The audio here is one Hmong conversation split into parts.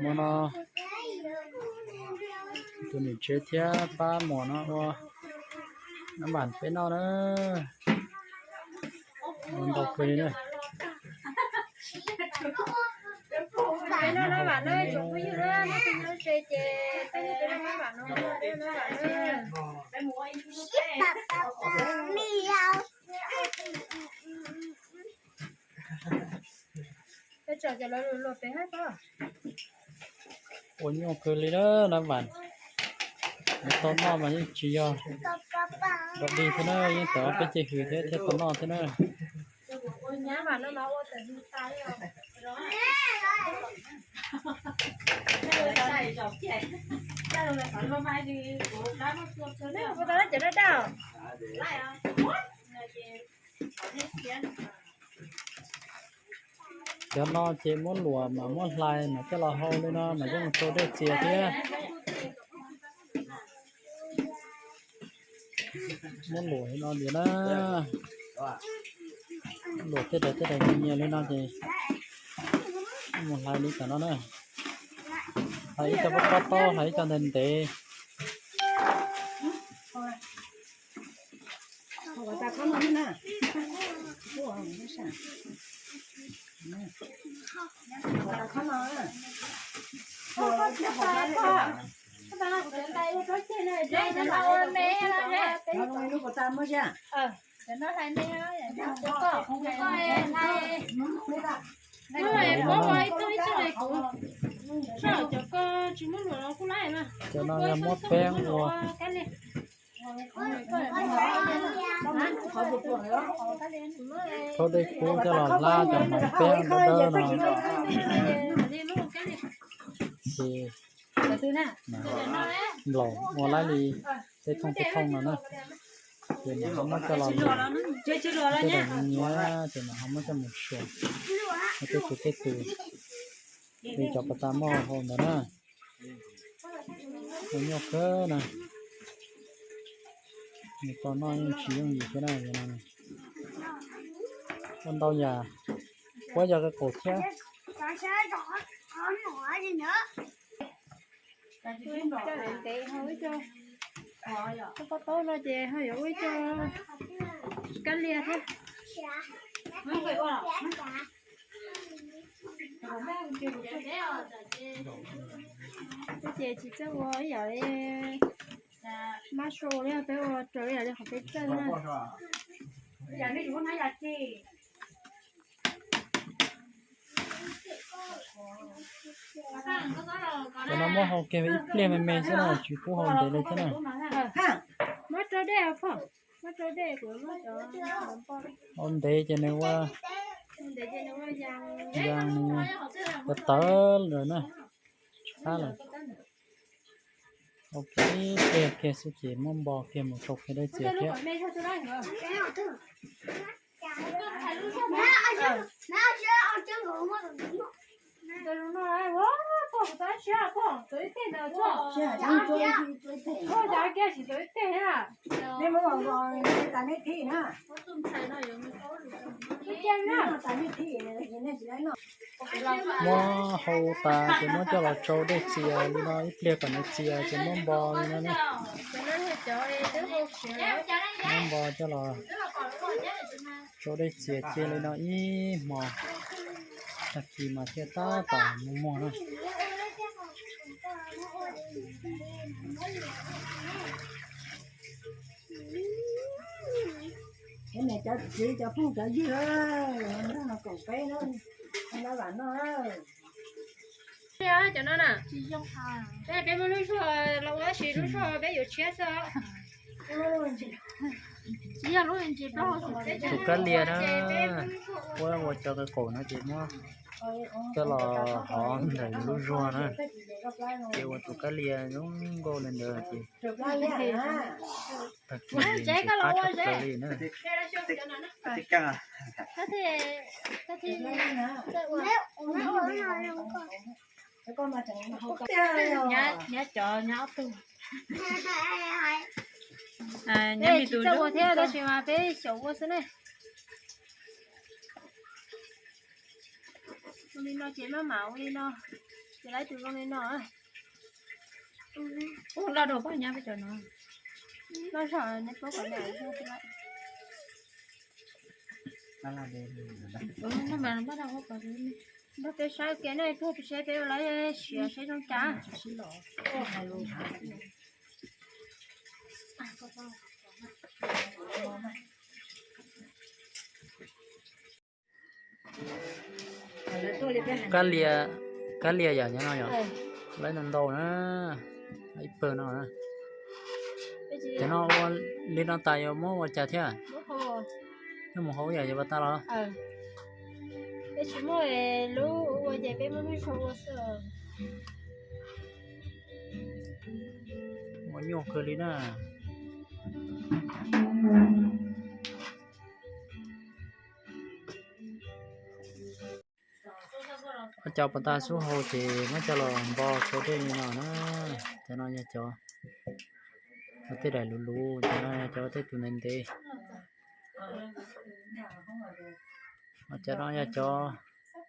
Muaj no, tus niam tsev thiab pab muam no ua nab npam peb noj na. Ua ntau kawg li na. Peb noj nab npam na tsoom phooj ywg na, nyob ze ces peb noj nab npam no, peb noj nab npam na. Peb tso cov lawv luag pem hab pob. Ua nyuaj kawg li na nab npam. Nws tau noj mas yeej tsis yog dog dig thiab na, yeej tau peb ceg hws thiab thiaj tau noj thiab na. Cov no ces muab luam mas muab hlais mas coj los hau li no mas yeej mus rau dej txias thiab. Muab luam li no ntiag na. Luam tej daim tej daim nyias nyias li no ces mus hlais li cov no na. Hlais ib co pob pob taub, hlais ib co ntev ntev. Cov no yog muab peeb ua. Rhaub dej kub coj los hlab cov hmoov peeb dawb dawb no. Ces nplaum ua laib li tej thooj tej thooj no na. Ces nws ho muab coj los luam, tej daim nyias ces nws ho muab coj mus suav tej tus tej tus, ces cov pas tas moj hau ntawd na. Ua nyuaj kawg na. Nws tau noj yeej tsis yooj yim thiab na. Ua ntau yam, puab yog qe qaum thiab. Coj ntev ho ib co, pob taub no ces ho yuav ua ib co kab lia thiab. Peb ces tsis txawj ua ib yam li mab sua li, peb ua raws ib yam li qhov peb txawj na. Cov no muab hau kiag ib pliag me me xwb na, tsis pub hau ntev li thiab na. Hau ntev ces nws ua, ua ntau, tawv tawv lawm na, tsis qab lawm. Ua kiag ib pliag kiag xwb ces muab npo kiag mus rau kiag dej txias thiab. Muab hau tas ces muab coj los tsau dej txias li no ib pliag kom nws txias ces muab npo li no na. Muab npo coj los tsau dej txias cia li no ib hmos, tag kis mas thiaj tab tom muag muag na. Cov niam cov txiv cov phooj cov ywg, nrog koom peb na, lawv vam noj. Cov no na, peb muab lub zuag los ua tab sis lub zuag peb yuav tshiab xwb. Tus kab lia na, puab ua cov qe qaum no ces muab coj los hov ntawm lub zuag na, ces ua tus kab lia zoo nkauj li ntawd ces tag kis ces qab tshaj plaws li na. Nyab cov nyab ob tug. Tsis txawj ua thiab tab sis mas peb xyaum ua xwb ne. Ua li no ces maj mam ua li no, ces lawv tus zoo li no. Ub, loj dua poj nyob peb cov no. Loj zog ne, peb kom lawm. Nrog peb saib kiag nej pub peb seb peb ua lawv siav seb zoo cas. Kab lia, kab lia yam nyob no yom, lawv ntau ntau na, ib pawg no na. Cov no ua li no tas yuav muab ua cas thiab? Muab hau yam yuav pas tas los? Peb tsis muaj lub ua ces peb muab lub zog ua xwb. Ua nyuaj kawg li na. Cov pas tas xub hau ces muab coj los npo tshuav dej li no na. Cov no yog cov ua tej daim luv luv, cov no yog cov ua tej tus ntev ntev. Cov no yog cov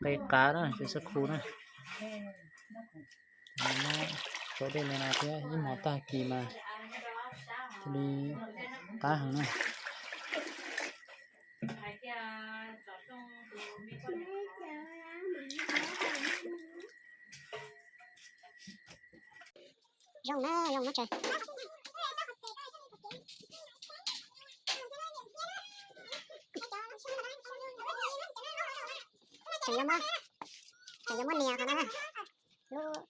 qe qav na, cov xab khu na. Tshuav dej li no thiab ib hmos tag kis mas thiaj li qab heev na. Zoo na, zoo na tsaws. Tseem yuav muab, tseem yuav muab nias qhov no na. Lub,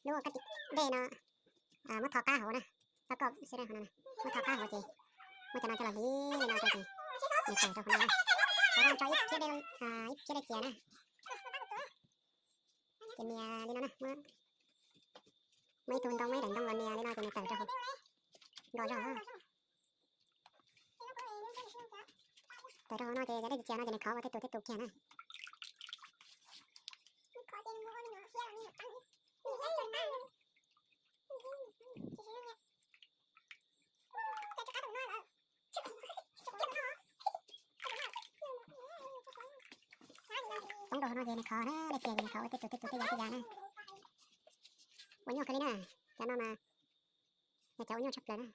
lub kab tis dej no, muab tho qab hauv na. Txhob koj xwb, muab tho qab hauv ces muab cov no coj los hliv li no rau ces nws tawm rau qhov no na. Qhov no tso ib phiab dej, ib phiab dej txias na. Ces nias li no na, muab, muab ib tug ntoo, muab ib daim ntoo los nias li no ces nws tawm rau hauv. Nkos zog. Tawm rau hauv no ces cov dej txias no ces nws khov ua tej tus tej tus kiag na. Poob rau hauv no ces nws khov na, dej txias ces nws khov ua tej tus tej tus tej yam tej yam na. Ua nyuaj kawg li na, cov no mas yog cov ua nyuaj tshaj plaws na.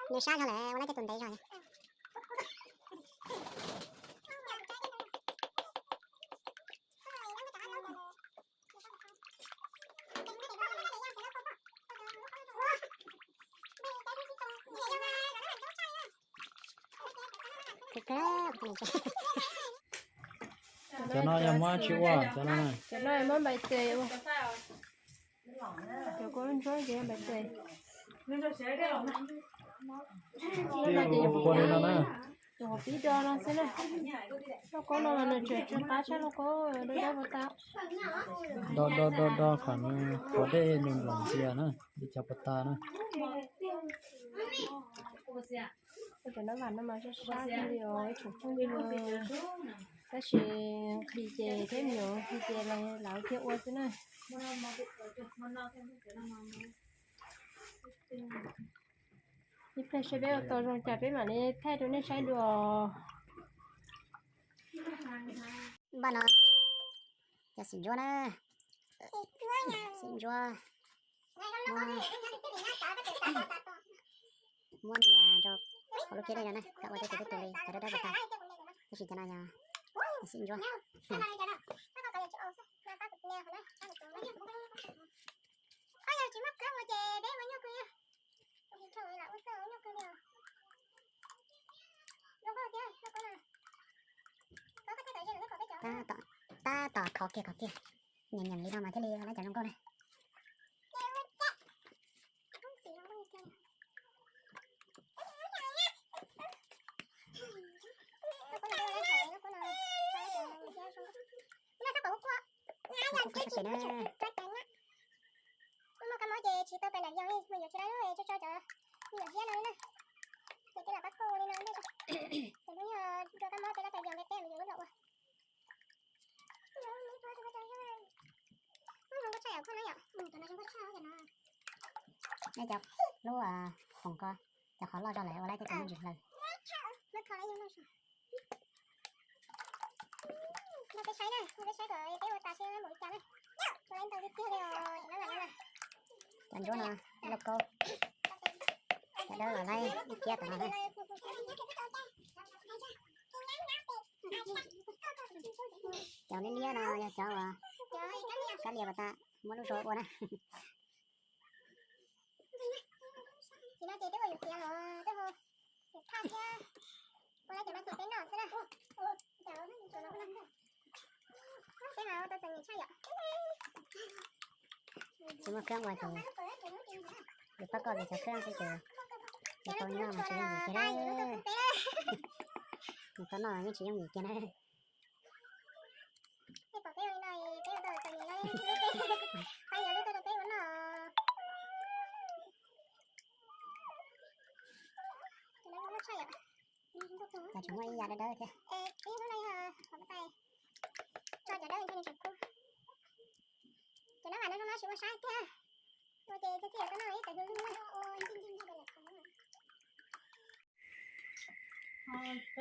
Nws sab zog lawm, ua lawm tej tus ntev zog. Cov no yog muab tsis ua, cov no, cov no muab npais tes ua. Cov kua lub ntsuab ces yog npais tes. Ua pua li no na. Tus hauv pib do no xwb na. Lauj kaub no mas nws tseem tsw qab tshaj lauj kaub do do pua tas. Do do do do kom nws qhov dej nws nploos ntxias na, li cov pua tas na. Cov nab vam no mas sab sab kawg li os, ib tsoom phooj ywg. Tab sis nqhis ces peb me nyuam nqhis ces lawv thiaj ua xwb na. Ib pliag seb peb ua tau zoo cas peb mam li thaij rau nej saib dua. Npaj no, cov xim ntsuab na, xim ntsuab, muab nias rau hauv lub phiab dej no na, kom ua tej tus tej tus li cov dawb dawb pua tas. Tab sis cov no yog xim ntsuab. Tab tom, tab tom khov kiag khov kiag, nyeem nyeem li no mas thiaj li ua lawv cov zoo nkauj na. Koj sab tes na. Muaj kab mob ces tsis tau pais nram yos li, mus yuav tsis tau lub tso tso cov me nyuam hiab no li na. Ces tej zaum pab koj ua li no, ces hnub yog rau kab mob ces lawv pais yos nte teb mus yuav lub zos ua. Nej cov lub khoom ko, cov qhov loj zog lawm ua lawv tej tus me ntsis hlaws. Nrog peb saib na, nrog peb saib kom peb ua tas seb npaum li cas na. Ua ntau tiag tiag li os, cov ntsuab no, lauj kaub, cov dawb los laib ib kiab tom no na. Cov liab liab no yog cov uas kab lias pas tas muab lub zos ua na. Tsis no ces twb ua yuav tiav los twb hu thaj thiab ua lawv cov no ces peb noj xwb na. Peb mas ua tau txom nyem tshaj yom. Tsis muaj khab ua ces yus pab koj vim cov khab xwb ces yus tau noj mas tsis yooj yim kiag li. Yus tau noj yeej tsis yooj yim kiag na. Peb pom peb ua li no, peb ua tau txom nyem, peb yuav lub tuaj rau peb ua noj. Cas tseem muaj ib yav dawb dawb thiab. Tso cov dawb ntshe nws tseem kub. Cov nab vam no zoo no tsis ua saib tiag. Ua ces txij txij yam tau noj ib tawm hlua lug na.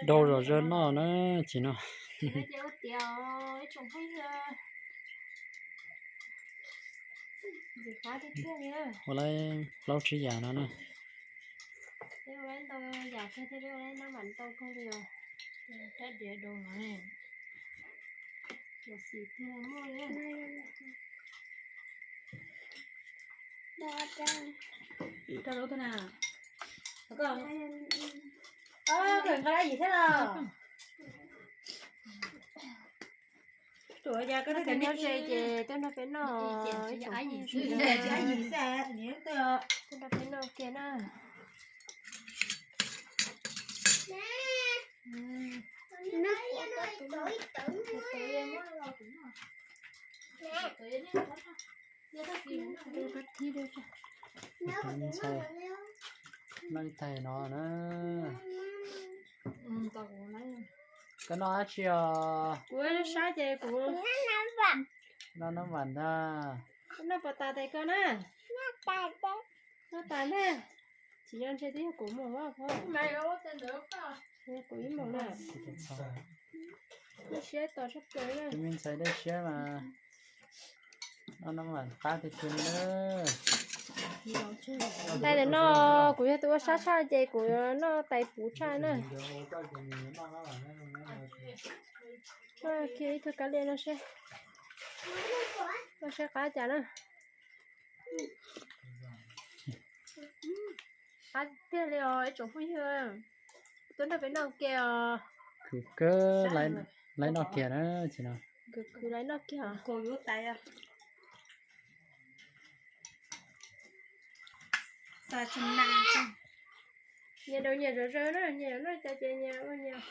Dau zom zaws noj na, tsis no. Ua laib plaub tsib yam no na. Rau lub na. Kawm nqa dab yim thiab no. Tuaj nyob ze ces tuaj nrog peb noj, ib tsoom phooj ywg, tuaj nrog peb noj kiag na. Ntxhais noj ib tais no na. Koj noj dab tsi os? Kuv saib ces kuv noj nab vam ntag. Noj puas tas tais koj na? Noj tas na. Tsis nyob ntshe twb yog kuv mus os. Kuv ib mus na. Dej siab tos tshaj plaws na. Tus me ntxhais dej siab mas noj nab vam qab tiag tiag li na. Tais ntawm no kuv yog tus ua sab tshaj ces kuv noj tais puv tshaj na. Kiag ib tug kab lias no seb, no seb qab cas na. Qab tiag li os ib tsoom phooj ywg. Tuaj nrog peb noj kiag os. Khwv kawg, lawv noj kiag na, tsis no. Khwv khwv lawv noj kiag os. Nyias daus nyias zom zaws na, nyias noj cas ces nyias ua nyias.